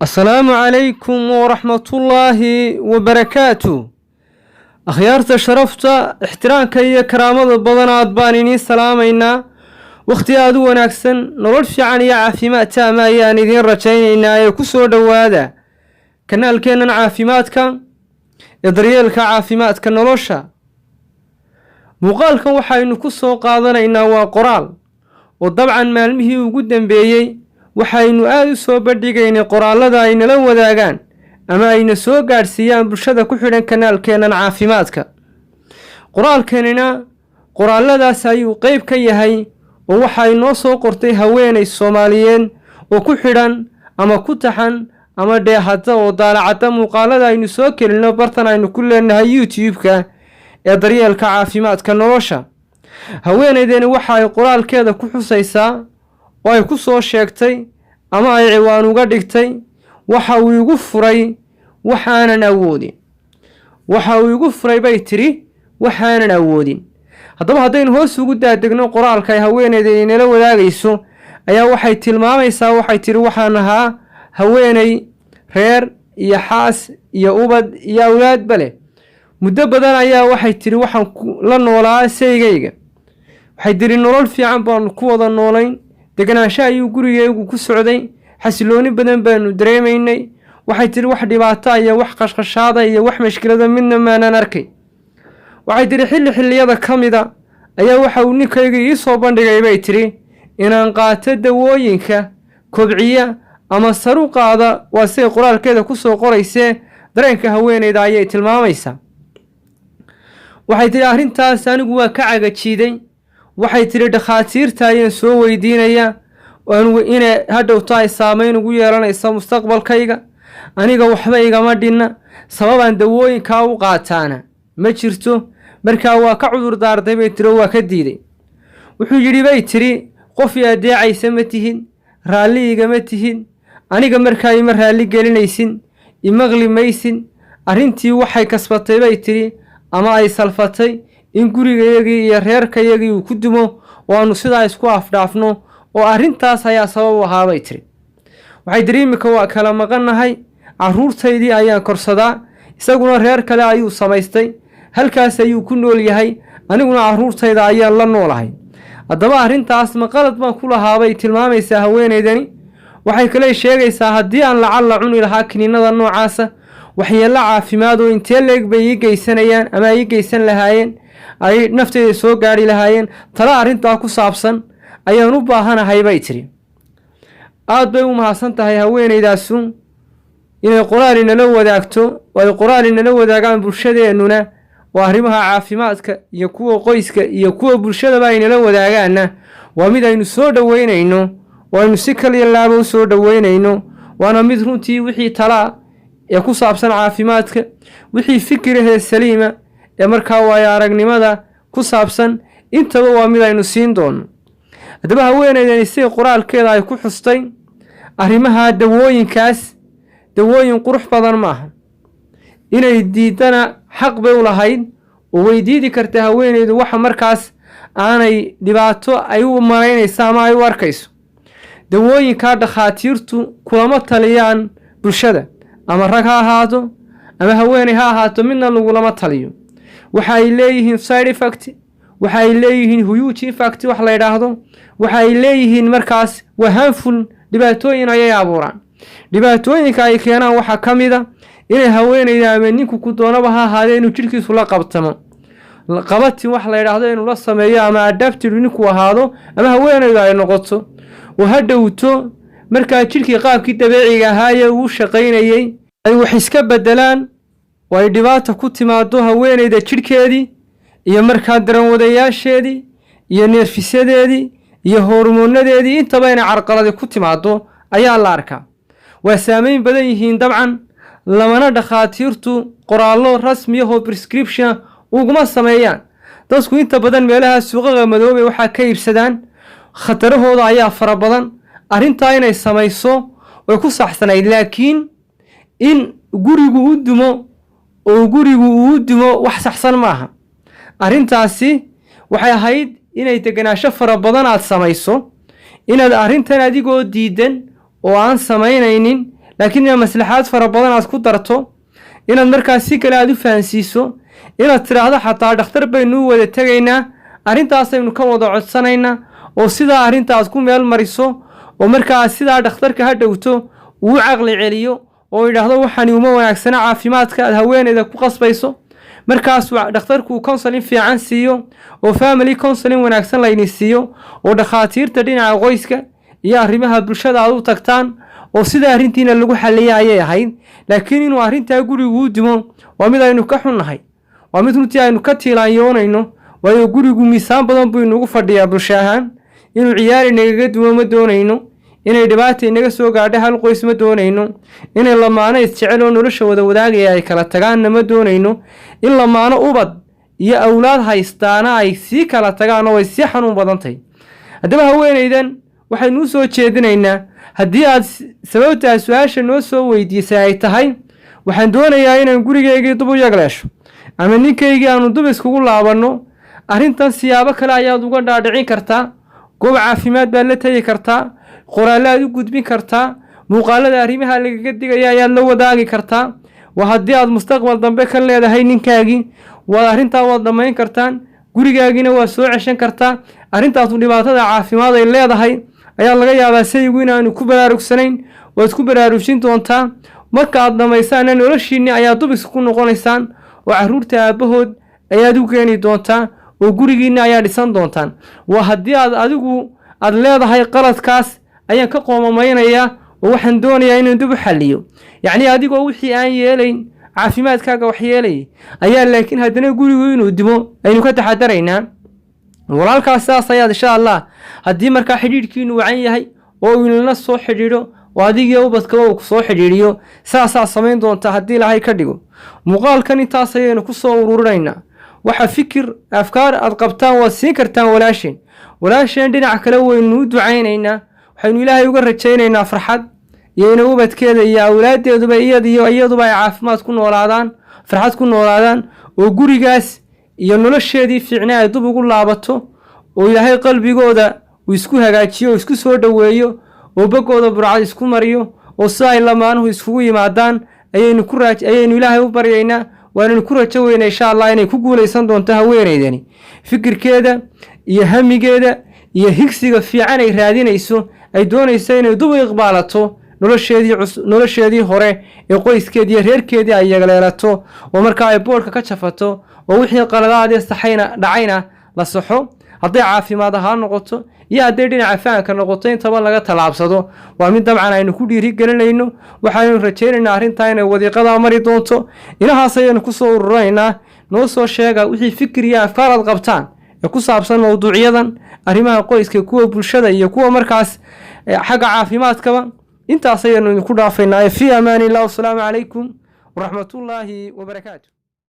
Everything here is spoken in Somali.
Asalaamu calaykum waraxmatullaahi wabarakaatu. Akhyaarta sharafta, ixtiraamka iyo karaamada badanaad baan idiin salaamaynaa. Wakhti aada u wanaagsan, nolol fiican iyo caafimaad taama ayaan idiin rajaynaynaa. Ee ku soo dhowaada kanaalkeennan caafimaadka ee daryeelka caafimaadka nolosha. Muuqaalkan waxaynu ku soo qaadanaynaa waa qoraal oo dabcan maalmihii ugu dambeeyey waxaynu aada u soo bandhigaynay qoraallada ay nala wadaagaan ama ayna soo gaadhsiiyaan bulshada ku xidhan kanaalkeennan caafimaadka. Qoraalkanina qoraalladaas ayuu qeyb ka yahay, oo waxay noo soo qortay haweenay Soomaaliyeed oo ku xidhan ama ku taxan ama dheehata oo daalacadda muuqaalada aynu soo kelino bartan aynu ku leenahay YouTube-ka ee daryeelka caafimaadka nolosha. Haweenaydani waxa ay qoraalkeeda ku xusaysaa oo ay ku soo sheegtay ama ay ciwaan uga dhigtay "Waxa uu igu furay waxaanan awoodin". "Waxa uu igu furay," bay tidhi, "waxaanan awoodin." Haddaba, haddaynu hoos ugu daadegno qoraalka ay haweeneyda inala wadaagayso ayaa waxay tilmaamaysaa, waxay tidhi: "Waxaan ahaa haweeney reer iyo xaas iyo ubad iyo awlaadba leh. Muddo badan ayaa," waxay tidhi, "waxaan la noolaa saygayga." Waxay tidhi: "Nolol fiican baanu ku wada noolayn, deganaansho ayuu gurigaygu ku socday, xasilooni badan baanu dareemaynay." Waxay tidhi: "Wax dhibaato iyo wax qashqashaada iyo wax mashkilada midna maanaan arkay." Waxay tidhi: "Xilli xilliyada ka mida ayaa waxa uu ninkayga ii soo bandhigay," bay tidhi, "inaan qaato dawooyinka kobciya ama saru qaada." Waa siday qoraalkeeda ku soo qoraysee, dareenka haweeneyda ayay tilmaamaysaa. Waxay tidhi: "Arrintaas anigu waa ka cagajiiday." Waxay tidhi: "Dhakhaatiirta ayaan soo weydiinayaa inay hadhowto ay saameyn ugu yeelanaysa mustaqbalkayga. Aniga waxba igama dhinna, sababaan dawooyinkaa u qaataana ma jirto. Markaa waa ka cudur daartay," bay tiri, "oo waa ka diiday. Wuxuu yidhi," bay tidhi, "qof i adeecaysa ma tihin, raalli igama tihin aniga, markaa ima raalli gelinaysin, imaqli maysin. Arrintii waxay kasbatay," bay tidhi, "ama ay salfatay in gurigayagii iyo reerkayagii uu ku dumo oo aanu sidaa isku afdhaafno, oo arrintaas ayaa sabab u ahaa," bay tiri. Waxay tiri: "Iminka waa kala maqannahay, carruurtaydii ayaan korsadaa, isaguna reer kale ayuu samaystay, halkaas ayuu ku nool yahay, aniguna carruurtayda ayaan la noolahay. Haddaba arrintaas ma qalad baan ku lahaabay?" tilmaamaysaa haweenaydani. Waxay kale sheegaysaa: "Haddii aan lacalla cuni lahaa kiniinada noocaasa, waxyeello caafimaad oo intee leeg bay ii geysanayaan ama ay ii geysan lahaayeen, ay nafteyda soo gaadhi lahaayeen? Tala arrintaa ku saabsan ayaan u baahanahay," bay tidhi. Aad bay u mahadsan tahay haweenaydaasu inay qoraal inala wadaagto, oo ay qoraal inala wadaagaan bulshadeennuna, oo arrimaha caafimaadka iyo kuwa qoyska iyo kuwa bulshadaba aynala wadaagaanna waa mid aynu soo dhoweynayno oo aynu si kaliya laaba u soo dhoweynayno. Waana mid runtii wixii talaa ee ku saabsan caafimaadka, wixii fikirahee saliima ee markaa waayo aragnimada ku saabsan, intaba waa mid aynu siin doono. Haddaba, haweenaydani siday qoraalkeeda ay ku xustay, arrimaha dawooyinkaas dawooyin qurux badan maaha. Inay diidana xaq bay u lahayd, oo way diidi kartaa haweenaydu waxa markaas aanay dhibaato ay u malaynayso ama ay u arkayso. Dawooyinkaa dhakhaatiirtu kulama taliyaan bulshada, ama rag ha ahaato ama haweeney ha ahaato, midna lagulama taliyo. Waxa ay leeyihiin side effect, waxa ay leeyihiin huge effect wax la yidhaahdo, waxa ay leeyihiin markaas waa harmful, dhibaatooyin ayay abuuraan. Dhibaatooyinka ay keenaan waxaa ka mid a inay haweeneyda ama ninku ku doonaba ha ahaadee inuu jidhkiisu la qabtamo, qabatin wax la yidhaahdo inuu la sameeyo, ama adapted ninku ahaado ama haweeneydu ay noqoto, oo ha dhowto markaa jidhkii qaabkii dabeeciga ahaayee uu shaqaynayey ay wax iska bedelaan, oo ay dhibaata ku timaado haweeneyda jidhkeedii iyo markaa daranwadayaasheedii iyo neerfisadeedii iyo hormoonadeedii, intaba inay carqaladi ku timaado ayaa la arkaa. Waa saameyn badan yihiin dabcan, lamana dhakhaatiirtu qoraallo rasmiyahoo prescription uguma sameeyaan. Dadku inta badan meelaha suuqaqa madoobay waxaa ka iibsadaan, khatarahooda ayaa fara badan. Arrintaa inay samayso way ku saxsanayd, laakiin in gurigu u dumo oo gurigu uu dumo wax saxsan maaha. Arrintaasi waxay ahayd inay deganaansho fara badan aad samayso, inaad arrintan adigoo diidan oo aan samaynaynin. Laakiin inaad maslaxaad fara badan aad ku darto, inaad markaas si kale aad u fahansiiso, inaad tidhaahdo xataa dhakhtar baynuu wada tegaynaa, arrintaasaynu ka wada codsanaynaa, oo sidaa arrinta aad ku meel mariso, oo markaa sidaa dhakhtarka ha dhowto uu caqli celiyo oo yidhaahdo waxani uma wanaagsana caafimaadka aad haweeneyda ku qasbayso. Markaasuu dhakhtarku counseling fiican siiyo oo family counseling wanaagsan layni siiyo, oo dhakhaatiirta dhinaca qoyska iyo arrimaha bulshada aad u tagtaan, oo sida arrintiina lagu xalliya ayay ahayd. Laakiin inuu arrintaa guriguu dimo waa mid aynu ka xunnahay, waa mid runtii aynu ka tiilaanyoonayno, waayo gurigu miisaan badan buu inugu fadhiyaa bulsho ahaan. Inuu ciyaari nagaga dumo ma doonayno, inay dhibaata inaga soo gaadho hal qoys ma doonayno, inay lamaano isjecel oo nolosha wada wadaagaya ay kala tagaanna ma doonayno, in lamaano ubad iyo awlaad haystaana ay sii kala tagaan oo way sii xanuun badan tahay. Haddaba haweenaydan waxaynu u soo jeedinaynaa, haddii aad sababtaa su-aasha noo soo weydiisay ay tahay waxaan doonayaa inaan gurigaygii dub u yagleesho ama ninkaygii aanu dub iskugu laabanno, arrintan siyaabo kale ayaad uga dhaadhicin kartaa. Goob caafimaad baad la tegi kartaa, qoraallo aad u gudbin kartaa, muuqaalada arrimaha lagaga digaya ayaad la wadaagi kartaa. Waa haddii aad mustaqbal dambe ka leedahay ninkaagii, waad arrintaa waad dhammayn kartaan, gurigaagiina waad soo ceshan kartaa. Arrintaasu dhibaatada caafimaad ay leedahay ayaa laga yaabaa sayigu inaanu ku baraarugsanayn, waad ku baraarujin doontaa. Marka aad dhammaysaanna noloshiinni ayaa dub isku noqonaysaan, oo carruurta aabbahood ayaad u keeni doontaa, oo gurigiinna ayaa dhisan doontaan. Waa haddii aad adigu aad leedahay qaladkaas ayaan ka qoomameynayaa oo waxaan doonayaa inaan dib u xalliyo. Yacnii adigoo wixii aan yeelayn caafimaadkaaga wax yeelayay ayaa, laakiin haddana gurigu inuu dimo aynu ka taxadaraynaa. Walaalkaas saas ayaad insha Allah, haddii markaa xidhiidhkiinu wacan yahay oo uu inala soo xidhiidho oo adigiyo ubadkaba uu kusoo xidhiidhiyo, saasaa samayn doontaa haddii Ilaahay ka dhigo. Muuqaalkan intaas ayaynu ku soo ururinaynaa. Waxa fikir afkaar aad qabtaan waad siin kartaan walaasheen. Walaasheen dhinac kale waynu u ducaynaynaa, waxaynu Ilaahay uga rajaynaynaa farxad iyo inay ubadkeeda iyo awlaaddeeduba iyadiyo iyaduba ay caafimaad ku noolaadaan, farxad ku noolaadaan, oo gurigaas iyo nolosheedii fiicnaa ay dub ugu laabato, oo Ilaahay qalbigooda uu isku hagaajiyo oo isku soo dhoweeyo, oo boggooda burcad isku mariyo, oo si ay lamaanuhu iskugu yimaadaan ayaynu ku raaj ayaynu Ilaahay u baryaynaa. Waanaynu ku rajo weynaa insha Allah inay ku guulaysan doonto haweenaydani fikirkeeda iyo hamigeeda iyo higsiga fiican ay raadinayso, ay doonayso inay dub u iqbaalato nolosheedii, nolosheedii hore ee qoyskeedii iyo reerkeedii ay yagleelato, oo markaa ay boodhka ka jafato, oo wixii qaladaadee saxayna dhacayna la saxo, hadday caafimaad ahaan noqoto iyo hadday dhinaca fahamka noqoto, intaba laga tallaabsado. Waa mid dabcan aynu ku dhiiri gelinayno. Waxaynu rajaynaynaa arrintaa inay wadiiqadaa mari doonto. Inahaas ayaynu kusoo ururinaynaa. Noo soo sheega wixii fikir iyo afkaar aad qabtaan ee ku saabsan mawduucyadan arrimaha qoyska, kuwa bulshada iyo kuwa markaas xagga caafimaadkaba. Intaas ayaynu idinku dhaafaynaa. Fii amaan illah, wasalaamu calaykum waraxmatullaahi wabarakaatu.